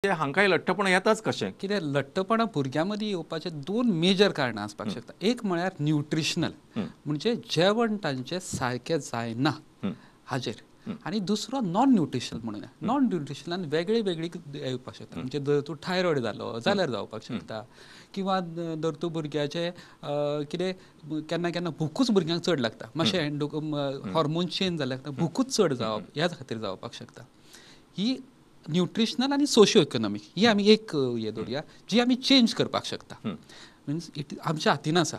हांकांय लठ्ठपणां येताच कशें? कित्याक लठ्ठपणां भुरग्यां मदीं येवपाचें दोन मेजर कारणां आसपाक शकता. एक म्हळ्यार न्युट्रिशनल, म्हणजे जेवण तांचें सारकें जायना हाजेर, आनी दुसरो नॉन न्युट्रिशनल म्हणूया. नॉन न्युट्रिशनान वेगळी वेगळी येवपाक शकता, म्हणजे जर तूं थायरॉयड जालो जाल्यार जावपाक शकता, किंवा जर तूं भुरग्याचें कितें केन्ना केन्ना भुकूच भुरग्यांक चड लागता, मातशें एन्डो हॉर्मोन चेंज जाल्यार लागता, भुकूच चड जावप ह्या खातीर जावपाक शकता. ही न्युट्रिशनल आनी सोशियो इकॉनॉमीक ही आमी एक हे दवरुया जी आमी चेंज करपाक शकता, मिन्स it आमच्या हातीन आसा.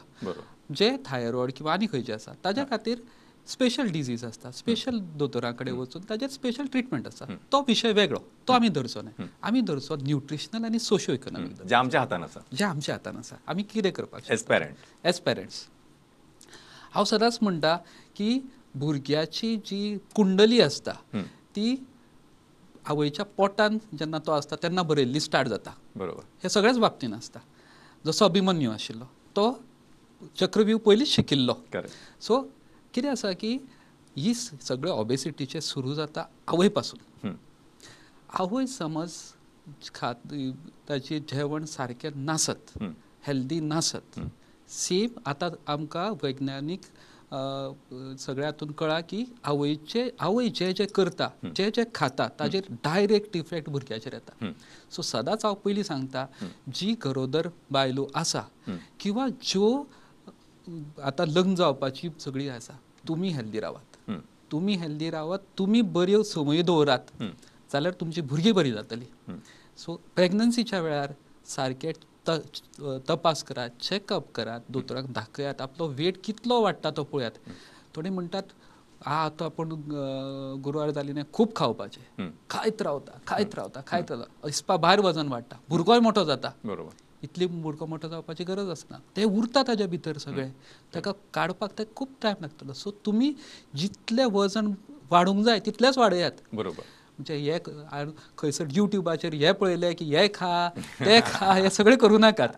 जे थायरॉयड किंवा आनी खंयचे आसा ताज्या खातीर स्पेशल डिजीज आसता, स्पेशल दोतोरा कडेन वचून ताजेर स्पेशल ट्रिटमेंट आसता, तो विशय वेगळो, तो आमी धरचो न्हय. आमी धरचो न्युट्रिशनल आनी सोशियो इकॉनॉमीक, जे आमच्या हातान आसा, जे आमच्या हातान आसा, आमी कितें करपाक एज पेरंट. एज पेरंट्स हांव सदांच म्हणटा की भुरग्याची जी कुंडली आसता ती आवयच्या पोटान जेन्ना तो आसता तेन्ना बरयल्ली स्टार्ट जाता. बरोबर, हे सगळ्याच बाबतीन आसता. जसो अभिमन्यू आशिल्लो तो चक्रव्यूह पयलींच शिकिल्लो. सो कितें आसा की ही सगळे ओबेसिटीचे सुरू जाता आवय पासून. आवय समज खात ताचें जेवण सारकें नासत, हेल्दी नासत, सेम आतां आमकां वैज्ञानीक सगळ्या हातून कळ्ळां की आवयचे आवय जे जे करता जे जे खाता ताजेर डायरेक्ट इफेक्ट भुरग्याचेर येता. सो सदांच हांव पयलीं सांगता, जी गरोदर बायलो आसा किंवा ज्यो आतां लग्न जावपाची सगळी आसा, तुमी हेल्दी रावात, तुमी हेल्दी रावात, तुमी बऱ्यो संवयी दवरात जाल्यार तुमची भुरगीं बरी जातली. सो प्रेग्नन्सीच्या वेळार सारकें तपास करात, चॅकअप करात, दोतोराक दाखयात, आपलो वेट कितलो वाडटा तो पळयात. थोडे म्हणटात आतां आपूण गुरवार जाली न्ही खूब खावपाचें, खायत रावता खायत रावता खायत रावता, हिसपा भायर वजन वाडटा, भुरगोय मोठो जाता. बरोबर, इतली भुरगो मोठो जावपाची गरज आसना, ते उरता ताज्या भितर सगळें, ताका काडपाक ते खूब टायम लागतलो. सो तुमी जितलें वजन वाडूंक जाय तितलेंच वाडयात. बरोबर, म्हणजे हे खंयसर युट्यूबाचेर हे पळयलें की हे खा ते खा हे सगळें करूं नाकात,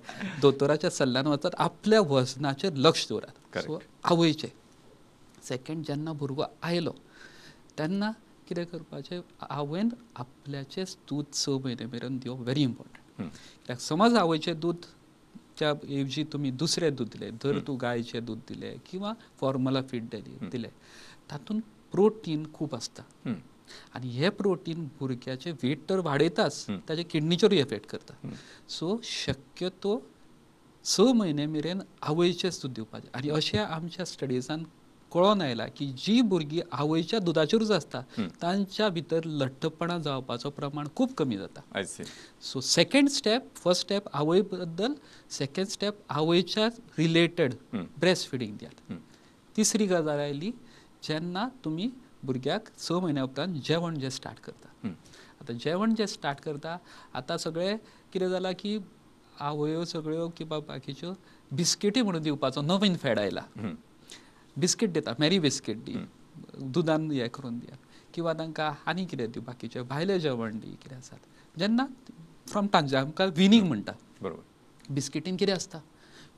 दोतोराच्या सल्ल्यान वचात, आपल्या वजनाचेर लक्ष दवरात. सो आवयचें. सेकंड, जेन्ना भुरगो आयलो तेन्ना कितें करपाचें, आवयन आपल्याचेंच दूद 6 म्हयने मेरेन दिवप व्हेरी इम्पॉर्टंट. कित्याक समज आवयचें दूद च्या ऐवजी तुमी दुसरें दूद दिलें, जर तूं गायचें दूद दिलें किंवा फॉर्मुला फीड दिलें, तातूंत प्रोटीन खूब आसता आनी हे प्रोटीन भुरग्याचें वेट तर वाडयताच, ताजे किडनीचेरूय एफेक्ट करता. सो शक्यतो 6 म्हयने मेरेन आवयचेंच दूद दिवपाचें. आनी अशें आमच्या स्टडीजान कळोन आयलां की जी भुरगीं आवयच्या दुदाचेरूच आसता तांच्या भितर लठ्ठपणां जावपाचो प्रमाण खूब कमी जाता. So second step, first step आवय बद्दल, सेकंड स्टेप आवयच्या रिलेटेड ब्रेस्ट फिडींग दियात. तिसरी गजाल आयली जेन्ना तुमी भुरग्याक 6 म्हयन्या उपरांत जेवण जें स्टार्ट करता. आतां जेवण जें स्टार्ट करता, आतां सगळें कितें जालां की आवयो सगळ्यो किंवा बाकीच्यो बिस्किटी म्हणून दिवपाचो नवीन फॅड आयला. बिस्कीट दिता, मॅरी बिस्कीट दी, दुदान हें करून दियात, किंवा तांकां आनी कितें दिवं, बाकीचें भायलें जेवण दी, कितें आसात. जेन्ना फ्रॉम तांचे आमकां विनींग म्हणटा. बरोबर, बिस्किटीन कितें आसता,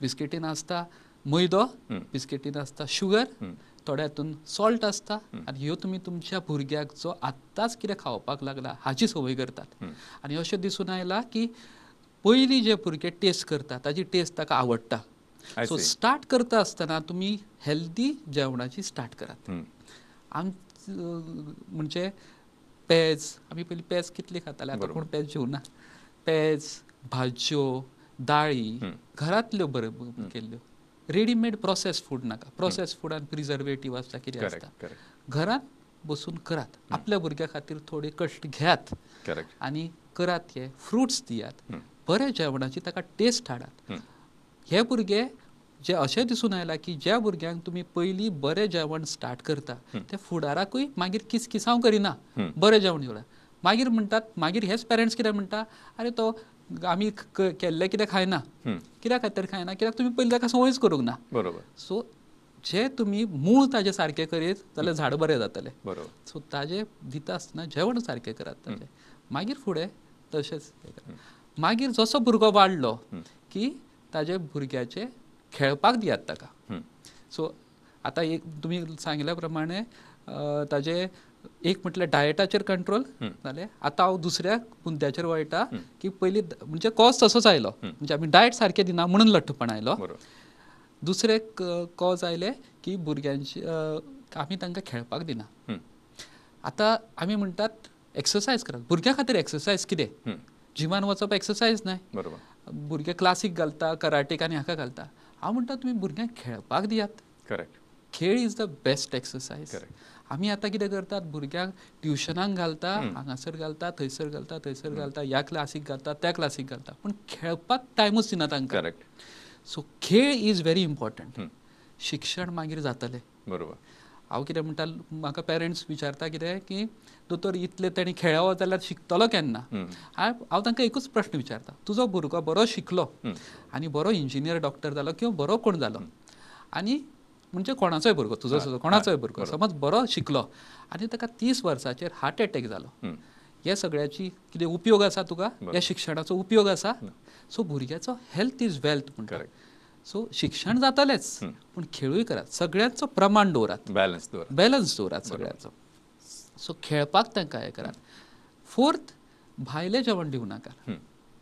बिस्किटीन आसता मैदो, बिस्किटीन आसता शुगर, थोड्या हातून सॉल्ट आसता, आनी ह्यो तुमी तुमच्या भुरग्याक जो आत्ताच कितें खावपाक लागला हाची संवय करतात. आनी अशें दिसून आयलां की पयलीं जे भुरगे टेस्ट करता ताजी टेस्ट ताका आवडटा. सो स्टार्ट करता आसतना तुमी हेल्दी जेवणाची स्टार्ट करात. म्हणजे पेज, आमी पयलीं पेज कितली खाताले, आतां कोण पेज जेवना. पेज, भाजयो, दाळी घरांतल्यो बऱ्यो केल्ल्यो, रेडीमेड प्रोसेस फूड नाका. प्रोसेस फुडान प्रिजर्वेटीव आसता, कितें आसता, घरांत बसून करात. आपल्या भुरग्या खातीर थोडे कश्ट घेयात आनी करात, हे फ्रुट्स दियात, बऱ्या जेवणाची ताका टेस्ट हाडात. हे भुरगे जे अशें दिसून आयलां की ज्या भुरग्यांक तुमी पयलीं बरें जेवण स्टार्ट करता ते फुडाराकूय मागीर किसकिसांव करिना, बरें जेवण जेवता. मागीर म्हणटात, मागीर हेच पेरंट्स कितें म्हणटा, आरे तो आमी केल्लें कितें खायना, कित्या खातीर खायना, कित्याक तुमी पयलीं ताका संवयच करूंक ना. बरोबर, सो जे तुमी मूळ ताजें सारकें करीत जाल्यार झाड बरें जातलें. बरोबर, सो ताजें दिता आसतना जेवण सारकें करात ताजें, मागीर फुडें तशेंच. मागीर जसो भुरगो वाडलो की ताजे भुरग्याचे खेळपाक दियात ताका. सो आतां एक तुमी सांगिल्ल्या प्रमाणे ताजे एक म्हटल्यार डायटाचेर कंट्रोल जालें. आतां हांव दुसऱ्या मुद्द्याचेर वळटा की पयलीं म्हणजे कॉज तसोच आयलो, म्हणजे आमी डायट सारकें दिना म्हणून लठ्ठपण आयलो. दुसरें कॉज आयलें की भुरग्यांची आमी तांकां खेळपाक दिना. आतां आमी म्हणटात एक्सरसायज करात, भुरग्यां खातीर एक्सरसायज कितें? जिमान वचप एक्सरसायज न्हय. भुरगे क्लासीक घालता, कराटेक आनी हाका घालता. हांव म्हणटा तुमी भुरग्यांक खेळपाक दियात. करेक्ट. खेळ is the best exercise. आमी आतां कितें करतात, भुरग्यांक ट्युशनाक घालता, हांगासर घालता, थंयसर घालता, थंयसर घालता, ह्या क्लासीक घालता, त्या क्लासीक घालता, पूण खेळपाक टायमूच दिना तांकां. करेक्ट. सो खेळ is very important. शिक्षण मागीर जातलें. बरोबर. हांव कितें म्हणटा, म्हाका पेरंट्स विचारता कितें की दोतोर इतले ताणें खेळ्ळो जाल्यार शिकतलो केन्ना? हांव तांकां एकूच प्रश्न विचारता, तुजो भुरगो बरो शिकलो आनी बरो इंजिनियर डॉक्टर जालो किंवा बरो कोण जालो, आनी म्हणजे कोणाचोय भुरगो, तुजो सुद्दां कोणाचोय भुरगो समज बरो शिकलो आनी ताका 30 वर्सांचेर हार्ट एटॅक जालो, ह्या सगळ्याची कितें उपयोग आसा तुका? ह्या शिक्षणाचो उपयोग आसा? सो भुरग्याचो हेल्थ is wealth म्हणटा. सो शिक्षण जातलेंच, पूण खेळूय करात, सगळ्यांचो प्रमाण दवरात, बॅलन्स दवरात, बॅलन्स दवरात सगळ्यांचो. सो खेळपाक तांकां हें करात. फोर्थ, भायलें जेवण दिवं नाका.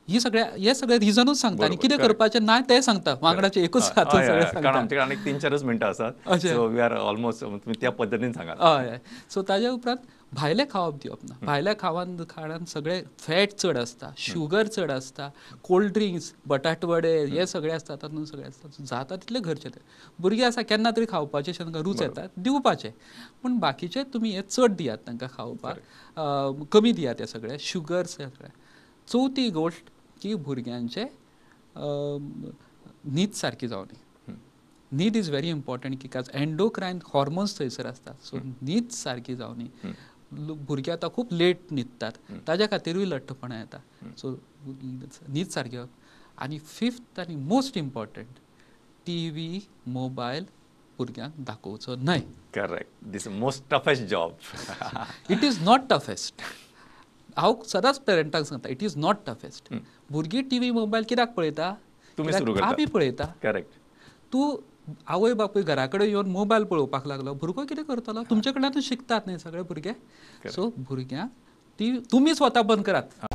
ही सगळ्या हे सगळे रिजनूच सांगता आनी कितें करपाचें ना तें सांगता. वांगडाचें एकूच हातूंत सगळें सांगता. कारण आमचे कडेन 3-4 मिनटां आसात, सो we are almost, तुमी त्या पद्दतीन सांगात. हय. सो ताज्या उपरांत भायलें खावप दिवप ना. भायल्या खाणान सगळे फॅट चड आसता, शुगर चड आसता, कोल्ड ड्रिंक्स, बटाटवडे हे सगळे आसता, तातूंत सगळें आसता. जाता तितलें घरचें तें. भुरगीं आसा केन्ना तरी खावपाचें तांकां रूच येता, दिवपाचें, पूण बाकीचें तुमी हें चड दियात तांकां खावपाक, कमी दियात हें सगळें शुगर्स हें सगळें. चवथी गोश्ट की भुरग्यांचे न्हीद सारकी जावनी. न्हीद is very important because endocrine hormones थंयसर आसतात. सो न्हीद सारकी जावनी. भुरगीं आतां खूब लेट न्हिदतात, ताज्या खातीरूय लठ्ठपणां येता. सो न्हीद सारकी. आनी फिफ्थ आनी most important, TV, mobile भुरग्यांक दाखोवचो न्हय. Correct. This most toughest job. It is not toughest. हांव सदांच पेरंटांक सांगता, it is not toughest. भुरगीं टीव्ही मोबायल कित्याक पळयता? आमी पळयता. करेक्ट. तूं आवय बापूय घरा कडेन येवन मोबायल पळोवपाक लागलो, भुरगो कितें करतलो? तुमचे कडल्यान शिकतात न्ही सगळे भुरगे. सो भुरग्यांक ती तुमी स्वता बंद करात.